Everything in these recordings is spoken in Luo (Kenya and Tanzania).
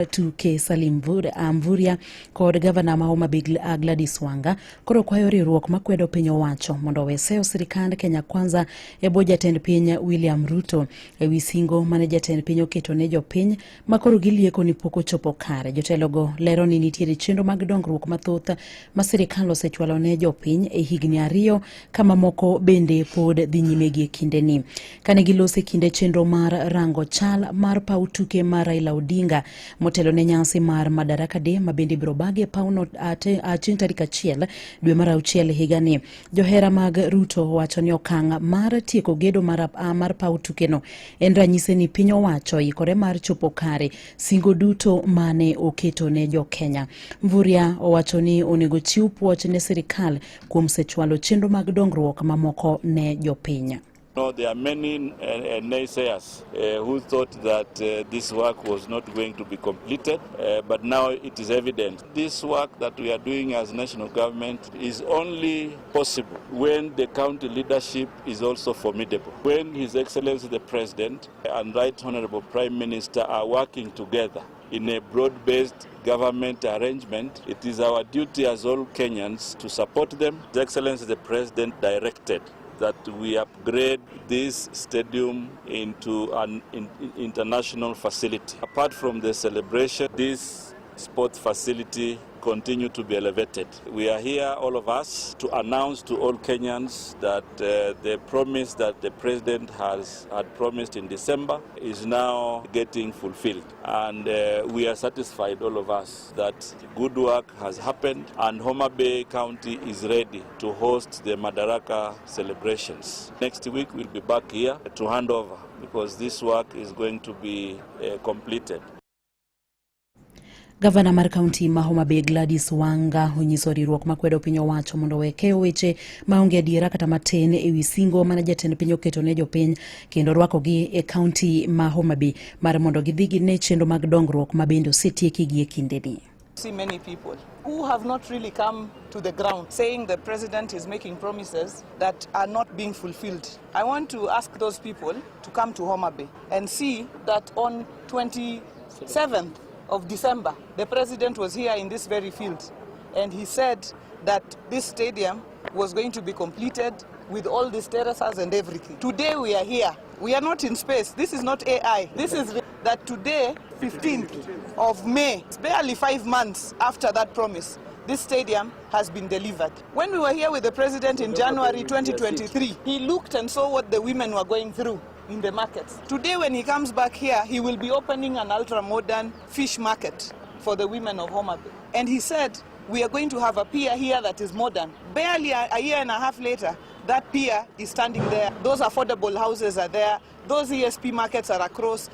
Tuke Salim Mvurya kod gavana ma Homa Bay Gladys Wanga koro kwayo riwruok makwedo piny owacho mondo owe seyo sirikand Kenya Kwanza e bwo jatend piny William Ruto e wi singo mane jatend piny oketo ne jopiny ma koro gilieko ni pok ochopo kare. Jotelogo lero ni nitiere chenro mag dongruok mathoth ma sirikal osechwalo ne jopiny e higni 2 ka mamoko bende pod dhi nyime gi e kindeni. Kane giloso e kinde chenro mar rango chal mar paw tuke mar Raila Odinga motelo ne nyasi mar Madaraka Day ma bende ibiro bagi e pawno chieng' tarik 1 dwe mar 6 higani. Johera mag Ruto wacho ni okang' mar tieko gedo mar paw tukeno en ranyisi ni piny owacho oikore mar chopo kare singo duto mane oketo ne jo-Kenya. Mvurya owacho ni onego chiw puoch ne sirikal kuom sechwalo chenro mag dongruok mamoko ne jopiny. No, there are many naysayers who thought that this work was not going to be completed, but now it is evident. This work that we are doing as national government is only possible when the county leadership is also formidable. When His Excellency the President and Right Honorable Prime Minister are working together in a broad-based government arrangement, it is our duty as all Kenyans to support them. His Excellency the President directed that we upgrade this stadium into an international facility. Apart from the celebration, this sports facility continue to be elevated. We are here, all of us, to announce to all Kenyans that the promise that the president has had promised in December is now getting fulfilled. And we are satisfied, all of us, that good work has happened and Homa Bay County is ready to host the Madaraka celebrations. Next week, we'll be back here to hand over because this work is going to be completed. Gavana mar kaunti ma Homa Bay Gladys Wanga onyiso riwruok makwedo piny owacho mondo owe keyo weche maonge adiera kata matin e wi singo mane jatend piny oketo ne jopiny kendo rwakogi e kaunti ma Homa Bay mar mondo gidhi gine chenro mag dongruok ma bende osetieki gi e kindeni. See many people who have not really come to the ground saying the president is making promises that are not being fulfilled. I want to ask those people to come to Homa Bay and see that on 27th of December, the president was here in this very field and he said that this stadium was going to be completed with all these terraces and everything. Today we are here. We are not in space. This is not AI. This is that today, 15th of May, barely 5 months after that promise, this stadium has been delivered. When we were here with the president in January 2023, he looked and saw what the women were going through in the markets. Today, when he comes back here, he will be opening an ultra-modern fish market for the women of Homa Bay. And he said, we are going to have a pier here that is modern. Barely a year and a half later, that pier is standing there. Those affordable houses are there. Those ESP markets are across.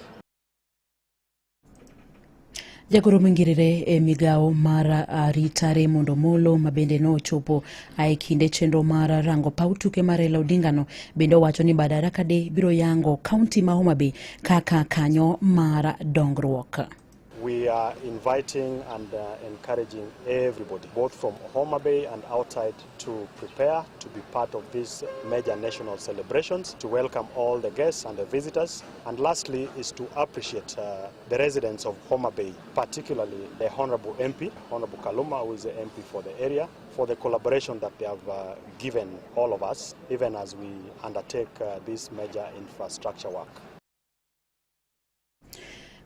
Jagoro mongirore e migawo mar arita Raymond Omolo ma bende nochopo e kinde chenro mar rango paw tuke mar Raila Odinga no bende owacho ni Madaraka Day biro yango kaunti ma Homa Bay kaka kanyo mar dongruok. We are inviting and encouraging everybody, both from Homa Bay and outside, to prepare to be part of these major national celebrations, to welcome all the guests and the visitors. And lastly is to appreciate the residents of Homa Bay, particularly the Honorable MP, Honorable Kaluma, who is the MP for the area, for the collaboration that they have given all of us, even as we undertake this major infrastructure work.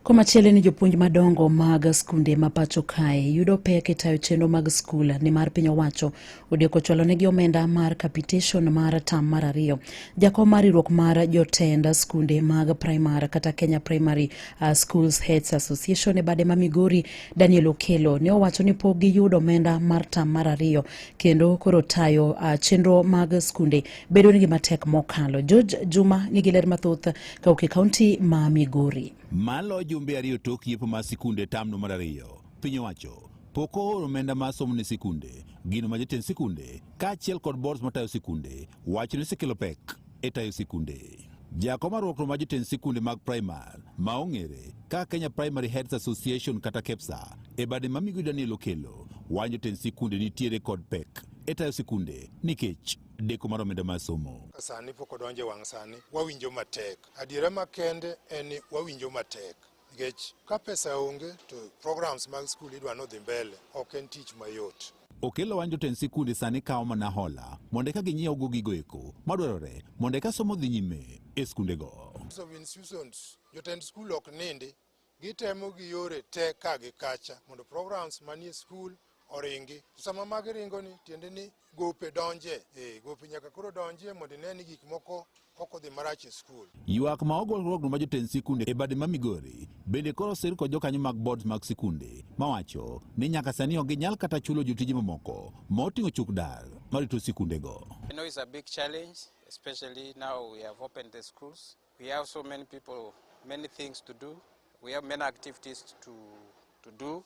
Komachielo ni jopuonj madongo mag skunde ma pacho kae yudo pek e tayo chenro mag skul nimar piny owacho odeko chwalo negi omenda mar capitation mar tam mar 2. Jakom mar riwruok mar jotend skunde mag primary kata Kenya Primary Schools Heads Association e bade ma Migori Daniel Okelo ne owacho ni pok giyudo omenda mar tam mar 2 kendo koro tayo chenro mag skunde bedo nigi matek mokalo. George Juma nigi ler mathoth kawuok e kaunti ma Migori. Malo jumbe 2 tok yepo mar sikunde tamno mar 2, piny owacho pok ooro omenda mar somo ne sikunde, gino ma jotend sikunde kaachiel kod boards matayo sikunde wacho ni osekelo pek e tayo sikunde. Jakom mar riwruok mar jotend sikunde mag primar ma ong'ere kaka Kenya Primary Heads Association kata KEPSA e bade ma Migori Daniel Okelo wacho jotend sikunde nitiere kod pek e tayo sikunde nikech deko mar omenda mar somo. Sani pok odonjo e wang' sani, wawinjo matek. Adiera makende en ni wawinjo matek. Nikech ka pesa onge to programs mag skul idwa nodhi mbele, ok en tich mayot. Okello wacho jotend sikunde sani kawo mana hola mondo eka ginyiew go gigo eko madwarore mondo eka somo dhi nyime e skundego. Of institutions, jotend skul ok nindi, gitemo gi yore te ka gi kacha mondo programs manie skul oringi. To sama magi ringo ni tiende ni gope donje, gope nyaka koro donje mondo ine ni gik moko ok odhi marach e skul. Ywak ma ogol riwruogno mar jotend sikunde e bade ma Migori bende koro sir kod jokanyo mag boards mag sikunde mawacho ni nyaka sani ok ginyal kata chulo jotije mamoko moting'o chuk dar marito sikundego. I know it's a big challenge, especially now we have opened the schools. We have so many people, many things to do. We have many activities to do.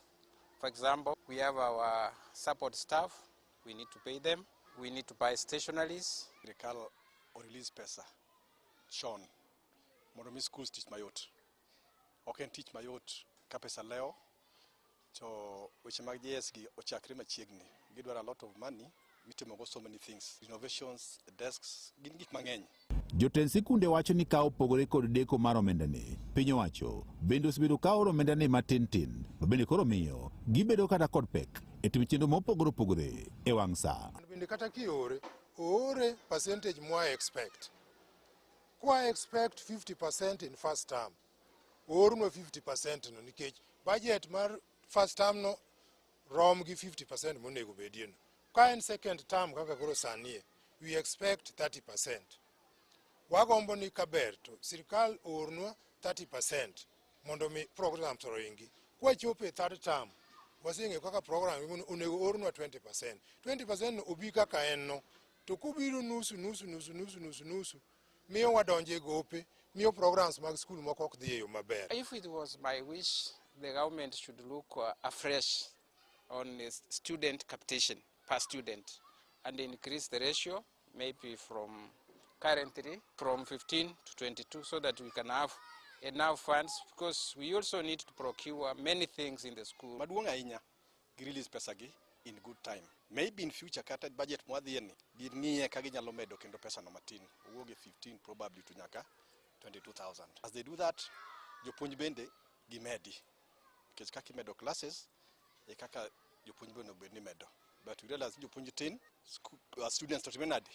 For example, we have our support staff. We need to pay them. We need to buy stationaries. Sirikal o release pesa chon mondo mi schools tich mayot. Ok en tich mayot ka pesa lewo to weche mag JS gi ochakre machiegni. Gidwaro a lot of money mitimogo so many things. Renovations, desks, gin gik mang'eny. Jotend sikunde wacho ni ka opogore kod deko mar omendani, piny owacho bende osebedo ka oro omendani matin tin, ma bende koro miyo gibedo kata kod pek e timo chenro mopogore opogore e wang' sa. Bende kata kiore, oore percentage mwa expect. Kwa expect 50% in first term, oornwa 50% no nikech budget mar first term no rom gi 50% monego bedie no. Ka en second term kaka koro sani, we expect 30%. Wagombo ni kaber to sirikal oornwa 30% mondo mi programs oringi. Kwachopo e third term, waseng'eyo kaka program onego oornwa 20%. 20% no obi kaka en no, to kobiro nusu nusu nusu nusu nusu nusu, miyo wadonjo e gope, miyo programs mag skul moko ok dhi e yo maber. If it was my wish, the government should look afresh on the student capitation per student and increase the ratio maybe from currently from 15 to 22 so that we can have enough funds, because we also need to procure many things in the school. Maduong' ahinya, gi release pesa gi in good time. Maybe in future kata budget mwadhiye ni, ging'iye ka ginyalo medo kendo pesa no matin. Owuog e 15 probably to nyaka 22,000. As they do that, jopuonj bende gimedi. Nikech kaka imedo classes, e kaka jopuonj bende onego bed ni imedo. But we realize jopuonj tin, students to time nade?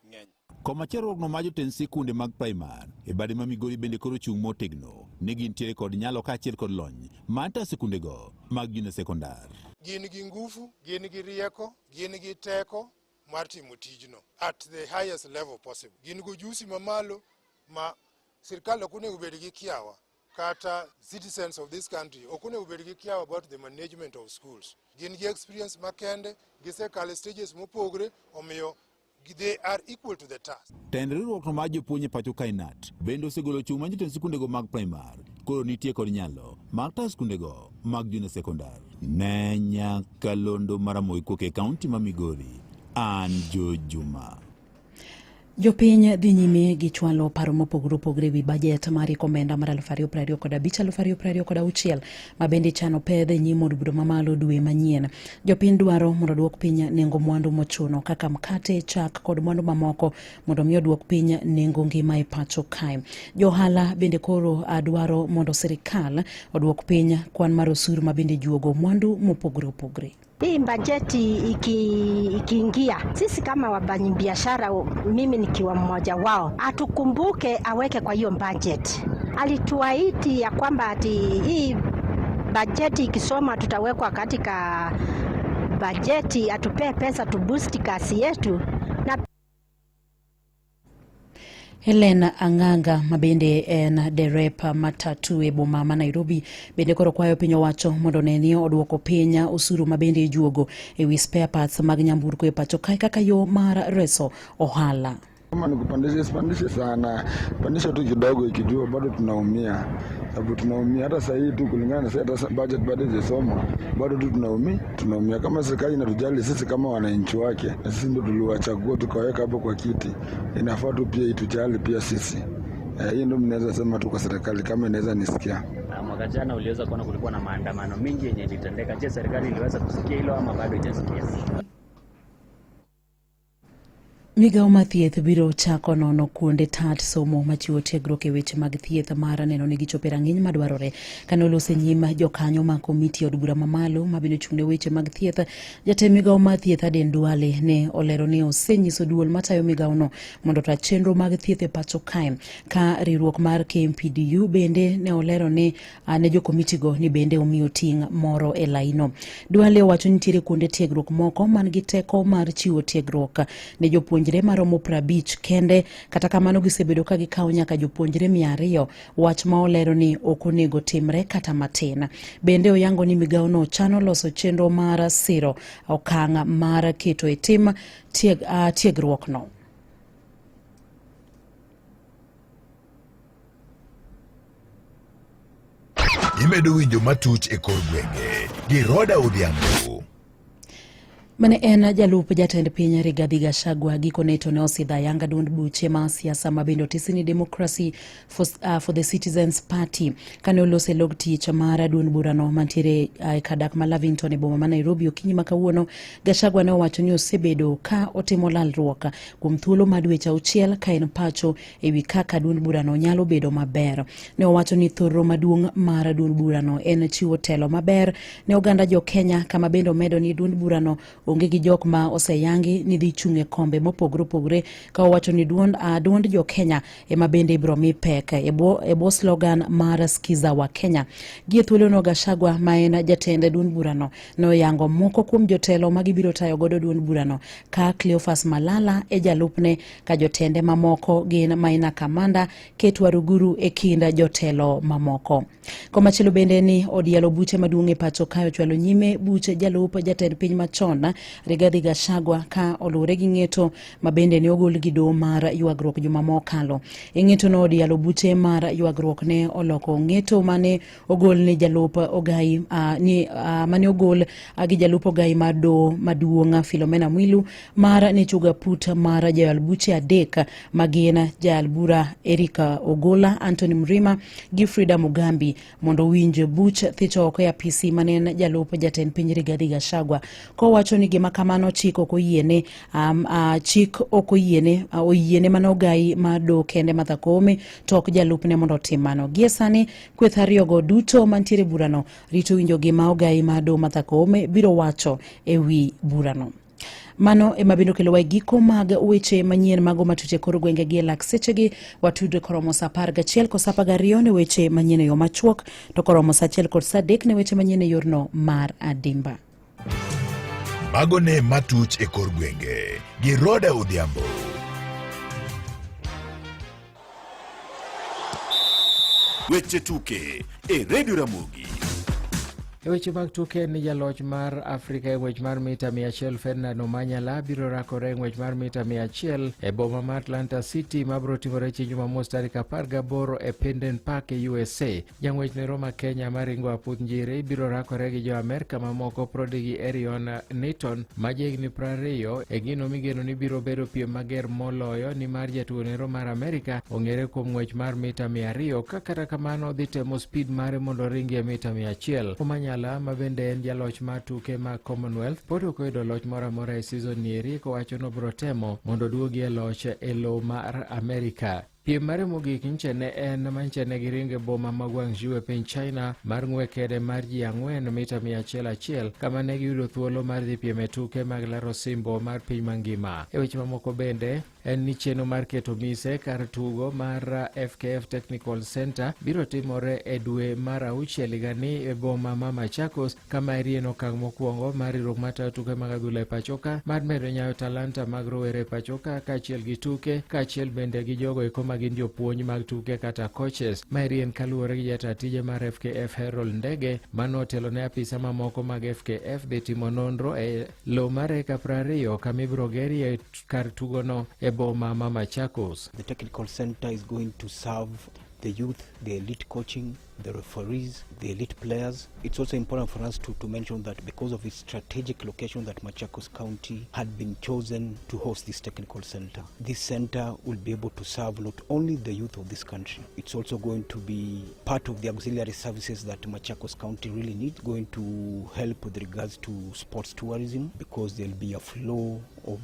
Ng'eny. Komachielo riwruogno mar jotend sikunde mag primar e bade ma Migori bende koro chung' motegno ni gintiere kod nyalo kaachiel kod lony mar tayo sikundego mag junior sekondar. Gin gi ngufu, gin gi rieko, gin gi teko mar timo tijno at the highest level possible. Gin gi ujusi mamalo ma sirikal ok onego bed gi kiawa, kata citizens of this country ok onego bed gi kiawa about the management of schools. Gin gi experience makende, gisekalo stages mopogre, omiyo they are equal to the task. Tend riwruokno mar jopuonj e pacho kae KNUT bende osegolo chung' mar jotend sikundego mag primar koro nitie kod nyalo mar tayo sikundego mag junior sekondar. Ne nyakalondo mar Ramogi kowuok e kaunti ma Migori, an Joe Juma. Jopiny dhi nyime gi chwalo paro mopogore opogore ewi bajet mar iko omenda mar 2025-2026 ma bende ichano pedh e nyim od bura mamalo dwe manyien. Jopiny dwaro mondo oduok piny nengo mwandu mochuno kaka mkate, chak kod mwandu mamoko mondo mi oduok piny nengo ngima e pacho kae. Jo ohala bende koro dwaro mondo sirikal oduok piny kwan mar osuru ma bende juogo mwandu mopogore opogore. Hii bajeti ikiingia, sisi kama wafanyabiashara, mimi nikiwa mmoja wao, atukumbuke aweke kwa hiyo budget. Alituahidi ya kwamba ati hii bajeti ikisoma tutawekwa katika bajeti, atupee pesa tuboost kazi yetu na Helen Ang'anga ma bende en derep matatu e boma ma Nairobi bende koro kwayo piny owacho mondo one ni oduoko piny osuru ma bende ijuogo ewi spare parts mag nyamburko e pacho kae kaka yo mar reso ohala. Kama ni kupandisha, isipandishe sana, pandisha tu kidogo, ikijua bado tunaumia, sababu tunaumia hata sasa hii tu kulingana na sasa budget bado haijasomwa, bado tu tunaumia. Kama serikali inatujali sisi kama wananchi wake, na sisi ndio tuliwachagua tukaweka hapo kwa kiti, inafaa tu pia itujali pia sisi. Hii ndio mnaweza sema tu kwa serikali kama inaweza nisikia. Mwaka jana uliweza kuona kulikuwa na maandamano mingi yenye ilitendeka. Je, serikali iliweza kusikia hilo ama bado haijasikia? Migawo mar thieth biro chako nono kuonde tat somo machiwo tiegruok e weche mag thieth mar neno ni gichopo e rang'iny madwarore. Kane oloso e nyim jokanyo mag komiti od bura mamalo mabende ochung' ne weche mag thieth, jatend migawo mar thieth Aden Duale ne olero ni osenyiso duol matayo migawono mondo ota chenro mag thieth e pacho kae. Ka riwruok mar KMPDU bende ne olero ni ne jokomitigo ni bende omiyo ting' moro e laino. Duale owacho ni nitiere kuonde tiegruok moko man gi teko mar chiwo tiegruok ne jopuonjre maromo 50 kende, kata kamano gisebedo ka gikawo nyaka jopuonjre 200, wach ma olero ni ok onego timre kata matin. Bende oyango ni migawono chano loso chenro mar siro okang' mar keto e tim tiegruokno. Imedo winjo matuch e kor gwenge gi Roda Odhiambo. Mane en jalup jatend piny Rigathi Gachagua gikone to ne osidho ayanga duond buche ma siasa ma bende otisi ni Democracy for the Citizens Party kane olose log tich mar duond burano mantiere e kadak ma Lavington e boma ma Nairobi okinyi ma kawuono. Gachagua ne owacho ni osebedo ka otimo lalruok kuom thuolo mar dweche auchiel ka en pacho e wi kaka duond burano nyalo bedo maber. Ne owacho ni thorro maduong' mar duond burano en chiwo telo maber ne oganda jo Kenya, kama bende omedo ni duond burano onge gi jok ma oseyangi ni dhi chung' e kombe mopogore opogore, ka owacho ni duond jo Kenya ema bende ibiro mi pek e bwo slogan mar Skiza wa Kenya. Gie thuolono Gachagua ma en jatend duond burano noyango moko kuom jotelo ma gibiro tayo godo duond burano, ka Cleophas Malala e jalupne, ka jotende mamoko gin Maina Kamanda, Kate Waruguru e kind jotelo mamoko. Komachielo bende ni od yalo buche maduong' e pacho kae ochwalo nyime buche jalup jatend piny machon Rigathi Gachagua ka oluwore gi ng'eto ma bende ne ogol gi doho mar ywagruok juma mokalo. E ng'etono od yalo buche mar ywagruok ne oloko ng'eto mane ogol ni jalup ogai ni mane ogol gi jalup ogai mar doho maduong' Philomena Mwilu mar ne chuga put mar joyal buche adek ma gin jayal bura Erika Ogola, Anthony Mrima gi Frida Mugambi mondo owinj buch thicho oko e apisi mane en jalup jatend piny Rigathi Gachagua, kowacho ni gima kamano chik ok oyiene, chik ok oyiene, oyiene mana ogai mar doho kende Martha Koome to ok jalupne mondo otim mano. Gie sani kweth ariyogo duto mantiere burano rito winjo gima ogai mar doho Martha Koome biro wacho e wi burano. Mano ema bende okelowa e giko mag weche manyien mago matuch e kor gwenge gi e lak sechegi. Watudre koromo saa 11 kod saa 12 ne weche manyien e yo machuok, to koromo saa 1 kod saa 3 ne weche manyien e yorno mar adimba. Mago ne matuch e kor gwenge gi Roda Odhiambo. Weche tuke e Radio Ramogi. E weche mag tuke ni jaloch mar Afrika e ng'wech mar mita 100 Ferdinand Omanyala biro rakore e ng'wech mar mita 100 e boma mar Atlanta City mabiro timore chieng' Jumamos tarik 18 e Penden Park e USA. Jang'wech nero ma Kenya maringo aputh njiri biro rakore gi jo Amerka mamoko Prodigy Erion Newton ma jahigni 20 e gino migeno ni biro bedo piem mager moloyo nimar jatugo nero mar Amerka ong'ere kuom ng'wech mar mita 200 ka kata kamano odhi temo speed mare mondo oringi e mita 100. Omanyala ma bende en jaloch mar tuke mag Commonwealth pod ok oyudo loch moro amora e season ni eri kowacho ni obiro temo mondo oduogi e loch e lowo mar Amerka. Piem mare mogik nche ne en manche ne giringo e boma ma Guangzhou e piny China mar ng'we kede mar ji 4 mita 101 kama ne giyudo thuolo mar dhi piem e tuke mag laro osimbo mar piny mangima. E weche mamoko bende en ni chenro mar keto mise kar tugo mar FKF Technical Center biro timore e dwe mar auchiel higani e boma ma Machakos kama eri en okang' mokwongo mar riwruok matayo tuke mag adhula e pachoka mar medo nyayo talanta mag rowere e pachoka kaachiel gi tuke kaachiel bende gi jogo eko ma gin jopuonj mag tuke kata coaches. Ma eri en kaluwore gi jata tije mar FKF Harold Ndege manotelo ne apisa mamoko mag FKF dhi timo nonro e lowo mar eka 20 kama ibiro gerie kar tugono e boma ma Machakos. The technical center is going to serve the youth, the elite coaching, the referees, the elite players. It's also important for us to mention that because of its strategic location that Machakos County had been chosen to host this technical center. This center will be able to serve not only the youth of this country, it's also going to be part of the auxiliary services that Machakos County really needs, going to help with regards to sports tourism, because there'll be a flow of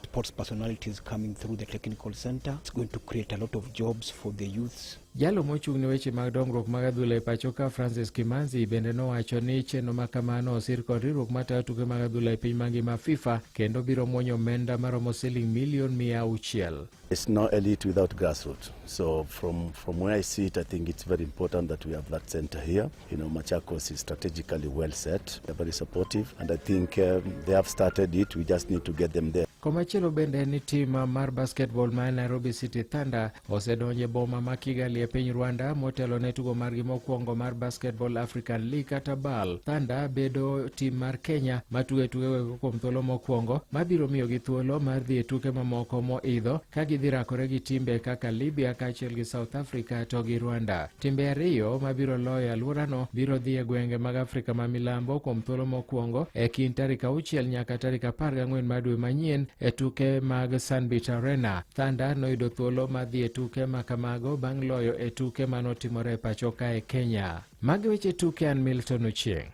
sports personalities coming through the technical center. It's going to create a lot of jobs for the youths. Jalo mochung' ne weche mag dongruok mag adhula e pacho ka, Francis Kimanzi, bende nowacho ni chenro ma kamano osir kod riwruok matayo tuke mag adhula e piny mangima, FIFA, kendo biro muonyo omenda maromo siling milion 600. It's no elite without grassroots. So from where I see it, I think it's very important that we have that center here. Machakos is strategically well set. They're very supportive, and I think they have started it. We just need to get them there. Komachielo bende en ni tim mar basketball mar Nairobi City Thunder osedonjo e boma ma Kigali e piny Rwanda motelo ne tugo margi mokwongo mar Basketball African League kata BAL. Thunder bedo tim mar Kenya matugo e tukego kuom thuolo mokwongo mabiro miyogi thuolo mar dhi e tuke mamoko moidho ka gidhi rakore gi timbe kaka Libya kaachiel gi South Africa to gi Rwanda. Timbe ariyo mabiro loyo alworano biro dhi e gwenge mag Afrika ma milambo kuom thuolo mokwongo e kind tarik 6 nyaka tarik 14 mar dwe manyien e tuke mag Sunbit Arena. Thunder noyudo thuolo mar dhi e tuke ma kamago bang' loyo e tuke manotimore e pacho kae Kenya. Magi weche tuke, an Milton Ochieng'.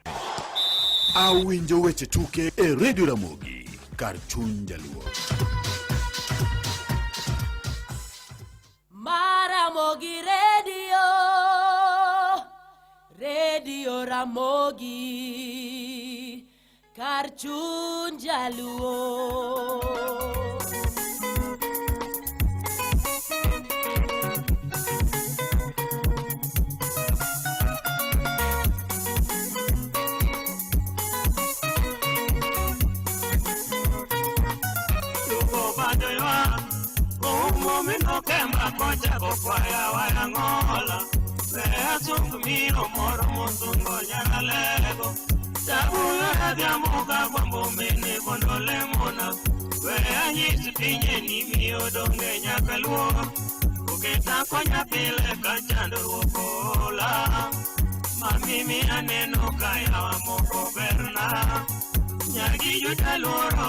Awinjo weche tuke e Radio Ramogi, kar chuny Jaluo. Maramogi Radio, Radio Ramogi, kar chuny Jaluo. Kochako kwaya wayang'ola we asung miyo moro mosungo nyaralego tabuyo adhiambo kagwambo mene mondo lemona we anyis pinye ni miyo donge nyaka luor oketa konya pile ka chandruok ola ma mimi aneno ka yawa moko berna nyagi jotaluoro.